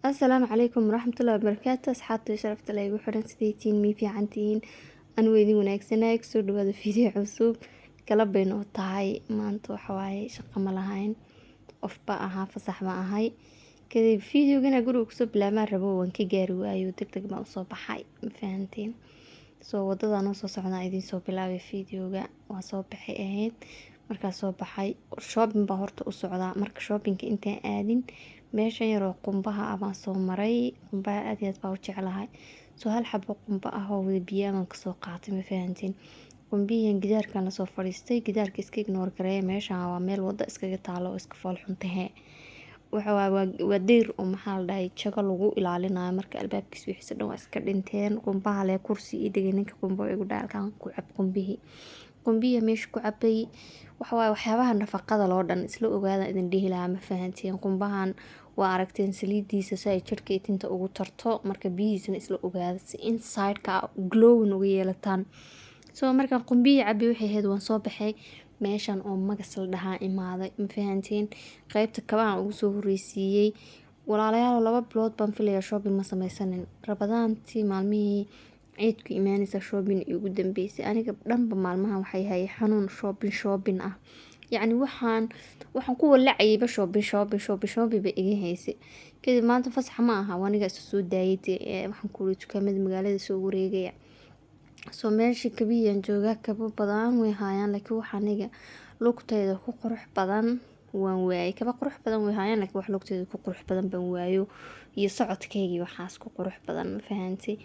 Asalaamu calaykum waraxmatullahi wabarakaatu. Asxaabta sharafta leh igu xiran, sidaytiin? Mii fiicantihiin? Anigu idin wanaagsanahay. Kusoo dhawaada video cusub. Galab bay noo tahay maanta. Waxa waaye, shaqo ma lahayn, off ba ahaa, fasax ma ahay. Kadib videogana guriga kusoo bilaabmaan rabo, waan ka gaari waayo, deg deg baan usoo baxay, ma fahanteen? Soo wadadaan usoo socnaa idiin soo bilaabay videoga. Waa soo baxay ahayd. Markaa soo baxay, shopping baa horta u socdaa. Marka shoppingka intaan aadin, meeshan yaroo qumbaha ah baan soo maray. Qumbaha aad iyo aad baa u jeclahay. Soo hal xabo qumba ah oo wada biyaa baan kasoo qaatay, ma fahanteen? Qumbihiin gidaarkan lasoo fadhiistay. Gidaarka iska ignore gareeya. Meeshan waa meel wada iskaga taalo oo iska fool xuntahe. Waxa waa deyr oo, maxaa la dhahay, jago lagu ilaalinayo. Marka albaabkiisa wixiisa dhan waa iska dhinteen. Qumbaha lee kursi ii dhigay ninka. Qumbo igu dhahay, halkaan ku cab qumbihii. Qumbihii meesha ku cabay. Waxa waaye, waxyaabaha nafaqada loo dhan isla ogaada idin dhihi lahaa, ma fahanteen? Qumbahan waa aragteen saliidiisa si ay jirka iyo tinta ugu tarto. Marka biyihiisana isla ogaada si inside-ka glowing uga yeelataan. So markaan qumbihii cabay, waxay ahayd, waan soo baxay. Meeshan oo Magas la dhahaa imaaday, ma fahanteen? Qaybta kabahan ugu soo horeysiiyey. Walaalayaal, 2 bilood baan filayaa shopping ma sameysanin. Rabadaantii, maalmihii ciidku imaanaysa, shopping ugu dambeysay. Aniga dhanba maalmahan waxay hayay xanuun shopping shopping ah. Yacni waxaan ku walacayayba shopping, shopping, shopping, shopping ba iga haysay. Kadib maanta fasax ma aha, aniga isa soo daayay dee. Waxaan ku uri dukaamada magaalada soo wareegaya. Soo meeshii kabihii joogaa, kabo badan way haayaan, laakiin waxa aniga lugtayda ku qurux badan waan waayay. Kaba qurux badan way haayaan, laakiin wax lugtayda ku qurux badan baan waayo iyo socodkaygii waxaas ku qurux badan, ma fahantay?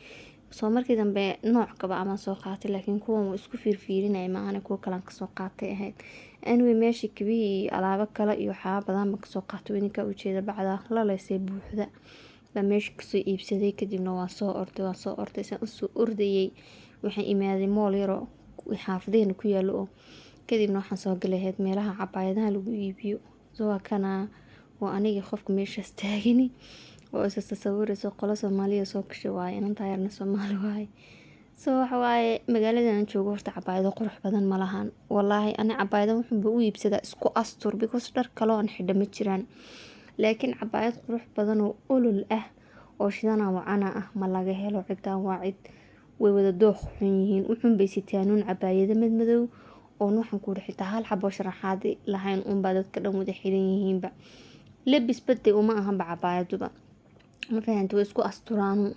Soo markii dambe nooc kaba amaan soo qaatay, laakiin kuwan waa isku fiirfiirinaya maahane, kuwa kalaan kasoo qaatay ahayd. Anyway, meeshii kabihii iyo alaabo kale iyo waxyaaba badan baan kasoo qaatay. Idinkaa ujeeda, bacda laleysay buuxda baa meesha kasoo iibsaday. Kadibna waan soo orday, waan soo orday. Saan usoo ordayay, waxaan imaaday mall yaroo xaafadeena ku yaalo. Oo kadibna waxaan soo galay ahayd meelaha cabaayadaha lagu iibiyo. Soo waa kana, waa aniga qofka meeshaas taagani oo isa tasawirayso. Qolo Soomaaliya soo gashay waaye, inantaa yarna Soomaali waaye. So waxa waaye, magaaladan aan joogo horta cabaayado qurux badan ma lahan. Wallaahi ani cabaayado wuxuunba u iibsadaa isku astur, because dhar kale oon xidha ma jiraan. Laakiin cabaayad qurux badan oo olol ah oo shidana wacana ah ma laga helo. Cidaan waa cid way wada dooq xun yihiin. Wuxuunbay sitaanuun cabaayado madmadow oon, waxaan ku xitaa hal xabo sharaxaad lahayn unbaa dadka dhan wada xiran yihiinba. Lebis bade uma ahanba cabaayaduba, ma fahanta? Way isku asturaanu.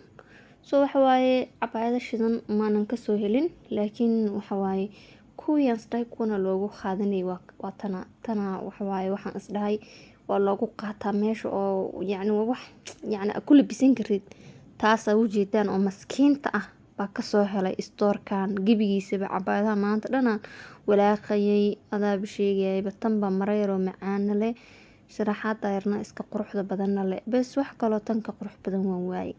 So waxa waaye, cabaayado shidan maanan kasoo helin, laakiin waxa waaye, kuwii aan isdhahay kuwana loogu qaadanayay waa tana. Tana waxa waaye, waxaan isdhahay waa loogu qaataa meesha oo yacni waa wax yacni ku labisan karid. Taasaa ujeedaan oo maskiinta ah baa kasoo helay storekan gebigiisaba. Cabaayadaha maanta dhanaan walaaqayay, adaaba sheegayayba. Tan baa maro yaroo macaana leh, sharaxaada yarna iska quruxda badanna leh. Bes, wax kaloo tan ka qurux badan waan waayay.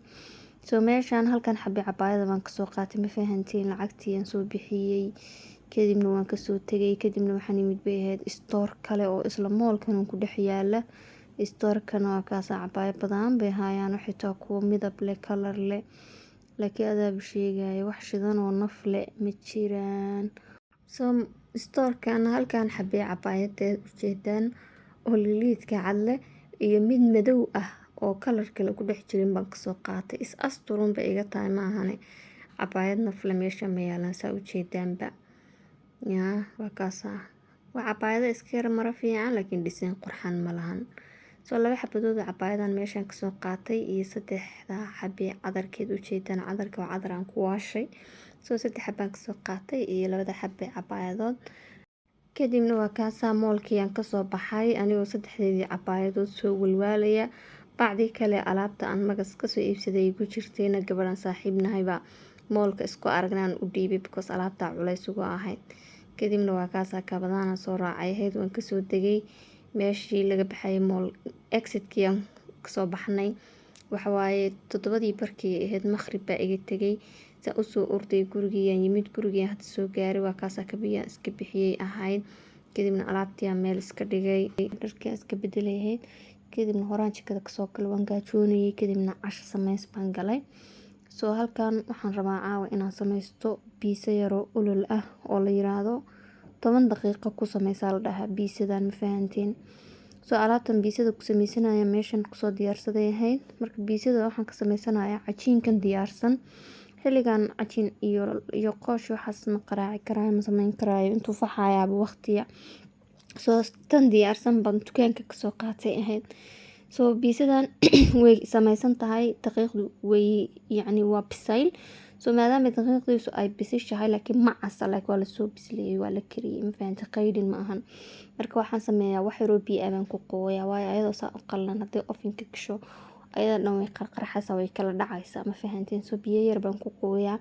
So meeshaan halkan xabi cabaayada baan kasoo qaatay, ma fahantiin? Lacagtii aan soo bixiyey, kadibna waan kasoo tegay. Kadibna waxaan imid bay ahayd store kale oo isla mallkan ku dhex yaala. Storekana waa kaasa, cabaayo badan bay haayaan, xitaa kuwo midab leh, color leh, laakiin adaaba sheegaya, wax shidan oo naf leh ma jiraan. So storekan halkan xabee cabaayadeed ujeedaan oo liliidka cad leh iyo mid madow ah oo color kale ku dhex jirin baan kasoo qaatay. Is asturun bay iga tahay maahane, cabaayad nafle meesha ma yaalaan, saa ujeedaanba. Yaa waa kaasa, waa cabaayado iska yar maro fiican, laakiin dhiseen qurxan ma lahan. Soo laba xabadood oo cabaayadan meeshaan kasoo qaatay iyo saddexda xabi cadarkeed ujeedaan. Cadarka waa cadar aan ku waashay. Soo saddex xabaan kasoo qaatay iyo labada xabi cabaayadood. Kadibna waa kaasaa, mallkii aan kasoo baxay anigoo saddexdeedii cabaayadood soo walwaalaya. Bacdii kale alaabta aan Magas kasoo iibsaday ku jirtayna, gabadhan saaxiibnahayba mallka isku aragnaan u dhiibay, because alaabtaa culays ugu ahayd. Kadibna waa kaasaa, kabadaana soo raacay ahayd. Waan kasoo degay meeshii laga baxayay mall, exitkii aan kasoo baxnay. Waxawaaye, 7dii barkii ahayd, maqrib baa iga tegay. Saan usoo orday gurigii yimid, gurigii hadda soo gaaray. Waa kaasaa, kabiyaan iska bixiyey ahayd. Kadibna alaabtii meel iska dhigay, dharkii iska bedelay ahayd. Kadibna horaan jikada kasoo galay, waan gaajoonayay. Kadibna casho sameys baan galay. Soo halkan waxaan rabaa caawa inaan sameysto pizza yaroo olol ah oo la yiraahdo 10 daqiiqo ku sameysaa la dhahaa pizzadan, ma fahanteen? So alaabtan pizzada ku sameysanaya meeshan kusoo diyaarsaday ahayd. Marka pizzada waxaan ka sameysanayaa cajiinkan diyaarsan. Xilligan cajiin iyo qoosh waxaas ma qaraaci karaayo, ma sameyn karaayo, intuu faxayaaba waqtiya. So tan diyaarsan baan dukaanka kasoo qaatay ahayd. So pizzadan way sameysan tahay, daqiiqdu way, yacni, waa bisayl. So maadaama daqiiqdiisu ay bisishahay, laakiin ma casa, laakiin waa lasoo bisleeyay, waa la kariyay, ma fahantay? Qaydhin ma ahan. Marka waxaan sameeyaa wax yaroo biyo ah baan ku qooyaa, waayo ayadoo saa u qallalan haddii ovenka gasho, ayada dhan way qarqarxaysaa, way kala dhacaysaa, ma fahanteen? So biyo yar baan ku qooyaa.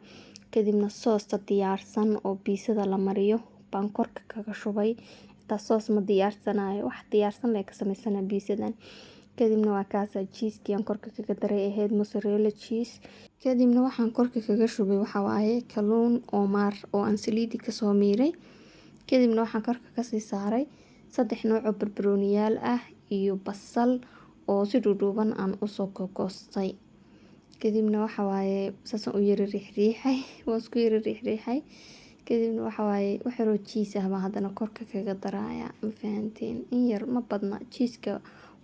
Kadibna soosta diyaarsan oo pizzada la mariyo baan korka kaga shubay. Xitaa soos ma diyaarsanayo, wax diyaarsan lee ka sameysanaa pizzadan. Kadibna waa kaasa, cheesekii aan korka kaga daray ahayd, mozzarella cheese. Kadibna waxaan korka kaga shubay waxa waaye kalluun oomaar oo aan saliidi kasoo miiray. Kadibna waxaan korka kasii saaray saddex nooc oo barbarooniyaal ah iyo basal oo si dhuudhuuban aan usoo gogoostay. Kadibna waxa waaye saasaan u yara riixriixay, waan isku yara riixriixay. Kadibna waxa waaye wax yaroo cheese ah baan haddana korka kaga daraaya, ma fahanteen? In yar, ma badna cheeseka.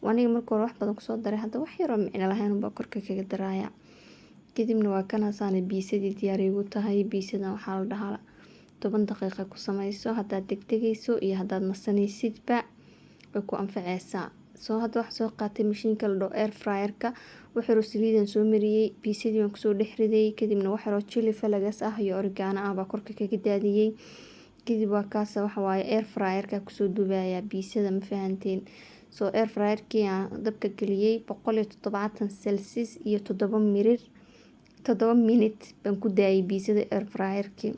Aniga marka hore wax badan kusoo daray, hadda wax yaroo micno lahayn baa korka kaga daraaya. Kadibna waa kana, saana pizzadii diyaar igu tahay. Pizzadan waxaa la dhahaa 10 daqiiqo ku sameyso. Haddaad degdegayso iyo haddaad nasanaysidba, way ku anfaceysaa. So hadda waxaan soo qaatay mashiinka la dhaho air fryerka. Wax yaroo saliidan soo mariyey, pizzadii baan kusoo dhex riday. Kadibna wax yaroo chili flakes ah iyo oregano ah baa korka kaga daadiyey. Kadib waa kaas, waxa waaye air fryerka kusoo dubayaa pizzada, ma fahanteen? So air fryerkii aan dabka geliyey 170 Celsius iyo 7 mirir, 7 minute baan ku daayay pizzada air fryerkii.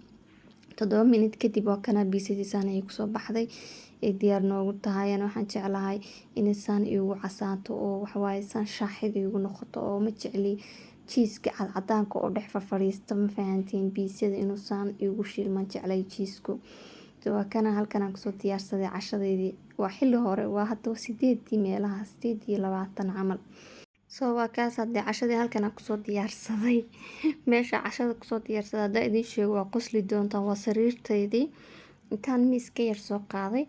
7 minute kadib waa kana, pizzadii saan ayay kusoo baxday, ay diyaar noogu tahay. Ana waxaan jeclahay inay saan iigu casaato oo waxawaaye saan shaaxid iigu noqoto, oo ma jecli cheeseka cadcadaanka oo dhex farfadhiista, ma fahanteen? Pizzada inuu saan iigu shiilmaan jeclay cheeseku. Waa kana, halkan aan kusoo diyaarsaday cashadeydii. Waa xilli hore, waa hadda 8dii meelaha, 8:20 camal. So waa kaas hadee cashadii halkan aan kusoo diyaarsaday. Meesha cashada kusoo diyaarsaday haddaa idiin sheego, waa qosli doontaan. Waa sariirtaydii. Intaan miiska yar soo qaaday,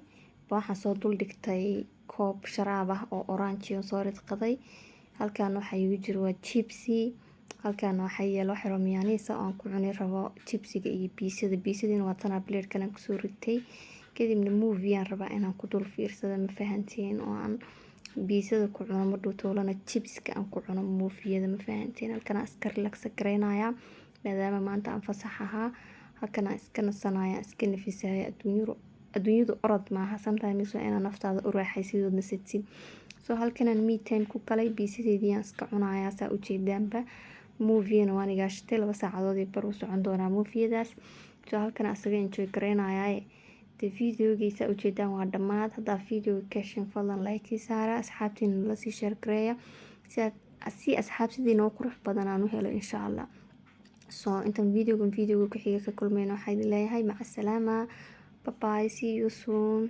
waxaan soo dul dhigtay koob sharaab ah oo orange oo soo ridqaday. Halkan waxaa iigu jiro waa chipsi. Halkan waxaa yaalo wax yaroo mayonnaise ah oo aan ku cuni rabo chipsiga iyo pizzada. Pizzadiina waa tanaa, plate-kan aan kusoo ritay. Kadibna movie aan rabaa inaan ku dul fiirsado, ma fahanteen? Oo aan pizzada ku cuno, madhow toolana chipska aan ku cuno movie-yada, ma fahanteen? Halkan aan iska relax gareynayaa maadaama maanta aan fasax ahaa. Halkan aan iska nasanaya, iska nafisaya. Adduunyadu orod maaha, sometimes waa inaad naftaada u raaxaysid ood nasatid. So halkan aan me time ku galay, pizzadeedii aan iska cunayaa, saa ujeedaanba. Movie-na waan igaashatay, 2 saacadood iyo bar u socon doonaa movie-yadaas. So halkan aan isaga enjoy gareynayaa. De videogiisa ujeedaan waa dhammaad. Haddaa videoga ka hesheen, fadlan like ii saara, asxaabtiina la sii share gareeya, si asxaab sidii noo qurux badan aan u helo, insha Allah. So intaan videogan videoga ku xiga ka kulmayno, waxaa idin leeyahay maca salaama, bye bye, see you soon.